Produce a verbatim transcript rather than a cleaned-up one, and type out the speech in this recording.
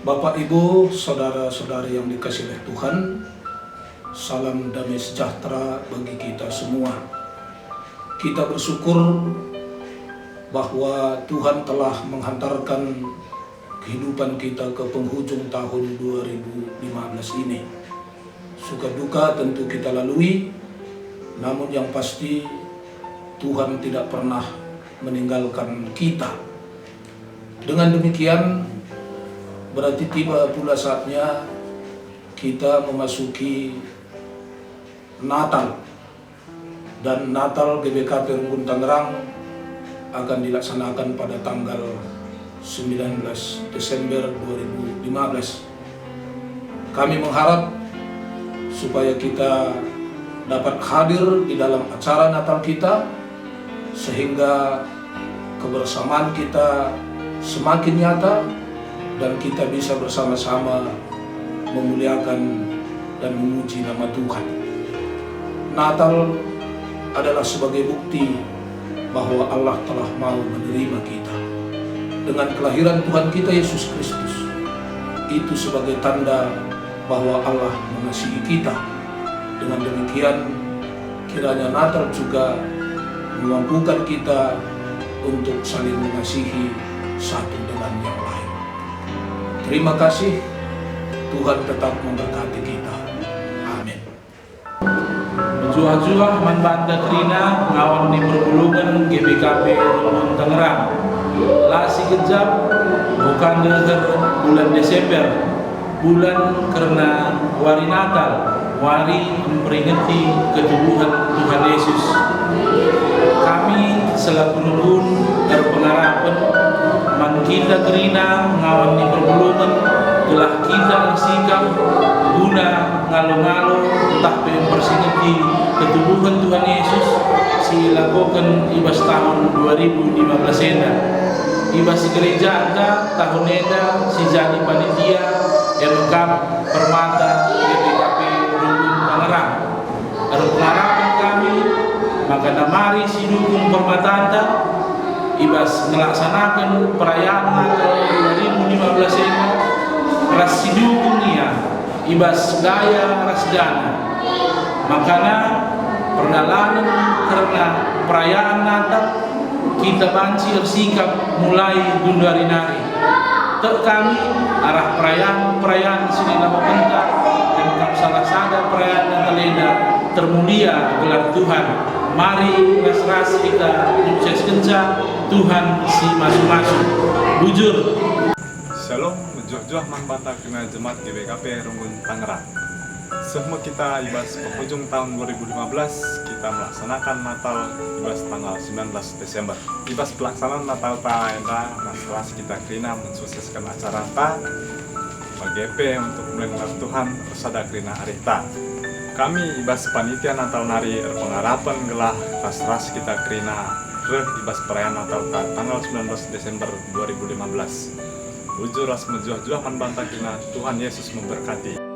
Bapak, Ibu, saudara-saudari yang dikasihi oleh Tuhan, salam damai sejahtera bagi kita semua. Kita bersyukur bahwa Tuhan telah menghantarkan kehidupan kita ke penghujung tahun dua ribu lima belas ini. Suka duka tentu kita lalui, namun yang pasti Tuhan tidak pernah meninggalkan kita. Dengan demikian, berarti tiba pula saatnya kita memasuki Natal. Dan Natal G B K P Runggun Tangerang akan dilaksanakan pada tanggal sembilan belas Desember dua ribu lima belas. Kami mengharap supaya kita dapat hadir di dalam acara Natal kita, sehingga kebersamaan kita semakin nyata dan kita bisa bersama-sama memuliakan dan memuji nama Tuhan. Natal adalah sebagai bukti bahwa Allah telah mau menerima kita. Dengan kelahiran Tuhan kita Yesus Kristus, itu sebagai tanda bahwa Allah mengasihi kita. Dengan demikian, kiranya Natal juga memampukan kita untuk saling mengasihi satu dengan yang lain. Terima kasih, Tuhan tetap memberkati kita. Amin. Mejuah-juah man banta kerina ngawan ni perpulungen G B K P Runggun Tangerang. La sikejap, bukan deher bulan Desember, bulan kerna wari Natal, wari mperingeti ketubuhen Tuhan Yesus. Kami selaku runggun erpengarapen man kita kerina ngawan ni perpulungen, gelah kita ersikap guna ngalo-ngalo ntah pe mpersingeti ketubuhen Tuhan Yesus si ilakoken i bas tahun dua ribu lima belas enda. I bas gerejanta tahun enda si jadi panitia e me kap permata G B K P Runggun Tangerang. Erpengarapen kami maka mari sidukung permatanta i bas ngelaksanaken perayaan Natal dua ribu lima belas enda ras sidukung ia i bas gaya ras dana. Makana perdalanen kerna perayaan Natal kita banci ersikap mulai genduari nari. Tek kami arah perayaan-perayaan si nilabokenta, e me kap salah sada perayaan Natal enda termulia gelar Tuhan. Mari ras-ras kita sukseskenca Tuhan si masu-masu. Bujur. Shalom, mejuah-juah man banta kerina jemaat G B K P Runggun Tangerang. Seh me kita i bas penghujung tahun dua ribu lima belas, kita melaksanakan Natal i bas tanggal sembilan belas Desember. I bas pelaksanaan Natalta enda, ras-ras kita kerina mensuksesken acaranta, bage pe untuk meleng gelar Tuhan ersada kerina arihta. Kami i bas panitia Natal nari erpengarapen gelah ras-ras kita kerina reh i bas perayaan Natalta tanggal sembilan belas Desember dua ribu lima belas. Bujur ras mejuah-juah man banta kerina, Tuhan Yesus memberkati.